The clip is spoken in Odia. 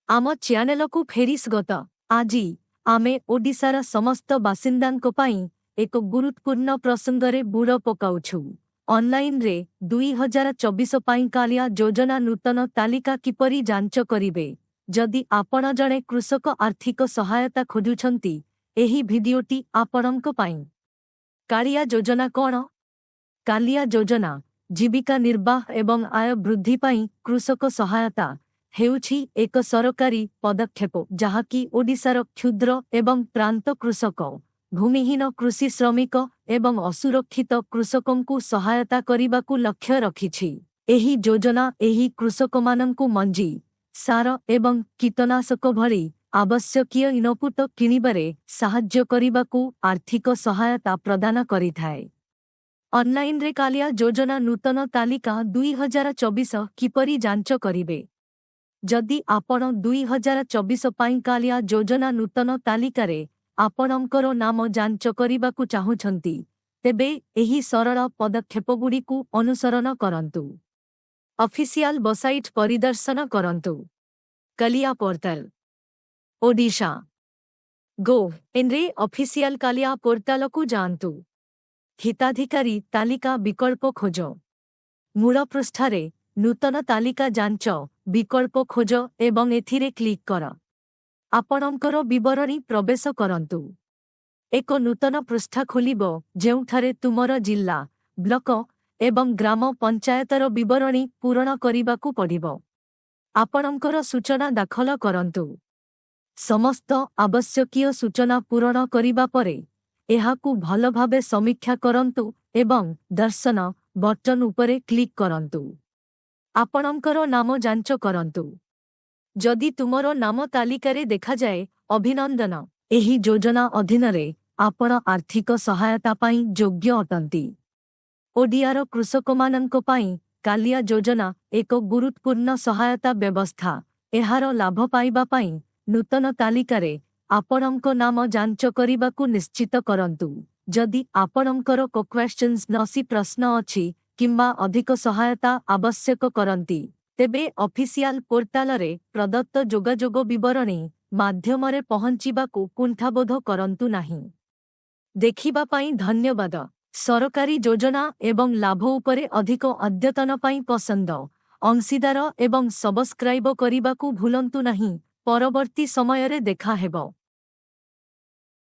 ଆମ ଚ୍ୟାନେଲକୁ ଫେରି ସ୍ୱାଗତ। ଆଜି ଆମେ ଓଡ଼ିଶାର ସମସ୍ତ ବାସିନ୍ଦାଙ୍କ ପାଇଁ ଏକ ଗୁରୁତ୍ୱପୂର୍ଣ୍ଣ ପ୍ରସଙ୍ଗରେ ବୁଡ଼ ପକାଉଛୁ। ଅନଲାଇନରେ 2024 ପାଇଁ କାଳିଆ ଯୋଜନା ନୂତନ ତାଲିକା କିପରି ଯାଞ୍ଚ କରିବେ? ଯଦି ଆପଣ ଜଣେ କୃଷକ ଆର୍ଥିକ ସହାୟତା ଖୋଜୁଛନ୍ତି, ଏହି ଭିଡିଓଟି ଆପଣଙ୍କ ପାଇଁ। କାଳିଆ ଯୋଜନା କ'ଣ? କାଳିଆ ଯୋଜନା, ଜୀବିକା ନିର୍ବାହ ଏବଂ ଆୟ ବୃଦ୍ଧି ପାଇଁ କୃଷକ ସହାୟତା, ହେଉଛି ଏକ ସରକାରୀ ପଦକ୍ଷେପ ଯାହାକି ଓଡ଼ିଶାର କ୍ଷୁଦ୍ର ଏବଂ ପ୍ରାନ୍ତ କୃଷକ, ଭୂମିହୀନ କୃଷି ଶ୍ରମିକ ଏବଂ ଅସୁରକ୍ଷିତ କୃଷକଙ୍କୁ ସହାୟତା କରିବାକୁ ଲକ୍ଷ୍ୟ ରଖିଛି। ଏହି ଯୋଜନା ଏହି କୃଷକମାନଙ୍କୁ ମଞ୍ଜି, ସାର ଏବଂ କୀଟନାଶକ ଭଳି ଆବଶ୍ୟକୀୟ ଇନପୁଟ କିଣିବାରେ ସାହାଯ୍ୟ କରିବାକୁ ଆର୍ଥିକ ସହାୟତା ପ୍ରଦାନ କରିଥାଏ। ଅନଲାଇନରେ କାଳିଆ ଯୋଜନା ନୂତନ ତାଲିକା 2024 କିପରି ଯାଞ୍ଚ କରିବେ? ଯଦି ଆପଣ 2024 ପାଇଁ କାଳିଆ ଯୋଜନା ନୂତନ ତାଲିକାରେ ଆପଣଙ୍କର ନାମ ଯାଞ୍ଚ କରିବାକୁ ଚାହୁଁଛନ୍ତି, ତେବେ ଏହି ସରଳ ପଦକ୍ଷେପଗୁଡ଼ିକୁ ଅନୁସରଣ କରନ୍ତୁ। ଅଫିସିଆଲ ୱେବସାଇଟ୍ ପରିଦର୍ଶନ କରନ୍ତୁ। କାଳିଆ ପୋର୍ଟାଲ ଓଡ଼ିଶା ଗୋଭ୍ ଇନ୍ରେ ଅଫିସିଆଲ କାଳିଆ ପୋର୍ଟାଲକୁ ଯାଆନ୍ତୁ। ହିତାଧିକାରୀ ତାଲିକା ବିକଳ୍ପ ଖୋଜ। ମୂଳ ପୃଷ୍ଠାରେ ନୂତନ ତାଲିକା ଯାଞ୍ଚ ବିକଳ୍ପ ଖୋଜ ଏବଂ ଏଥିରେ କ୍ଲିକ୍ କର। ଆପଣଙ୍କର ବିବରଣୀ ପ୍ରବେଶ କରନ୍ତୁ। ଏକ ନୂତନ ପୃଷ୍ଠା ଖୋଲିବ, ଯେଉଁଠାରେ ତୁମର ଜିଲ୍ଲା, ବ୍ଲକ ଏବଂ ଗ୍ରାମ ପଞ୍ଚାୟତର ବିବରଣୀ ପୂରଣ କରିବାକୁ ପଡ଼ିବ। ଆପଣଙ୍କର ସୂଚନା ଦାଖଲ କରନ୍ତୁ। ସମସ୍ତ ଆବଶ୍ୟକୀୟ ସୂଚନା ପୂରଣ କରିବା ପରେ, ଏହାକୁ ଭଲଭାବେ ସମୀକ୍ଷା କରନ୍ତୁ ଏବଂ ଦର୍ଶନ ବଟନ୍ ଉପରେ କ୍ଲିକ୍ କରନ୍ତୁ। ଆପଣଙ୍କର ନାମ ଯାଞ୍ଚ କରନ୍ତୁ। ଯଦି ତୁମର ନାମ ତାଲିକାରେ ଦେଖାଯାଏ, ଅଭିନନ୍ଦନ! ଏହି ଯୋଜନା ଅଧୀନରେ ଆପଣ ଆର୍ଥିକ ସହାୟତା ପାଇଁ ଯୋଗ୍ୟ ଅଟନ୍ତି। ଓଡ଼ିଶାର କୃଷକମାନଙ୍କ ପାଇଁ କାଳିଆ ଯୋଜନା ଏକ ଗୁରୁତ୍ୱପୂର୍ଣ୍ଣ ସହାୟତା ବ୍ୟବସ୍ଥା। ଏହାର ଲାଭ ପାଇବା ପାଇଁ ନୂତନ ତାଲିକାରେ ଆପଣଙ୍କ ନାମ ଯାଞ୍ଚ କରିବାକୁ ନିଶ୍ଚିତ କରନ୍ତୁ। ଯଦି ଆପଣଙ୍କର କୌଣସି ପ୍ରଶ୍ନ ଅଛି କିମ୍ବା ଅଧିକ ସହାୟତା ଆବଶ୍ୟକ କରନ୍ତି, ତେବେ ଅଫିସିଆଲ ପୋର୍ଟାଲରେ ପ୍ରଦତ୍ତ ଯୋଗାଯୋଗ ବିବରଣୀ ମାଧ୍ୟମରେ ପହଞ୍ଚିବାକୁ କୁଣ୍ଠାବୋଧ କରନ୍ତୁ ନାହିଁ। ଦେଖିବା ପାଇଁ ଧନ୍ୟବାଦ। ସରକାରୀ ଯୋଜନା ଏବଂ ଲାଭ ଉପରେ ଅଧିକ ଅଦ୍ୟତନ ପାଇଁ ପସନ୍ଦ, ଅଂଶୀଦାର ଏବଂ ସବସ୍କ୍ରାଇବ କରିବାକୁ ଭୁଲନ୍ତୁ ନାହିଁ। ପରବର୍ତ୍ତୀ ସମୟରେ ଦେଖାହେବ।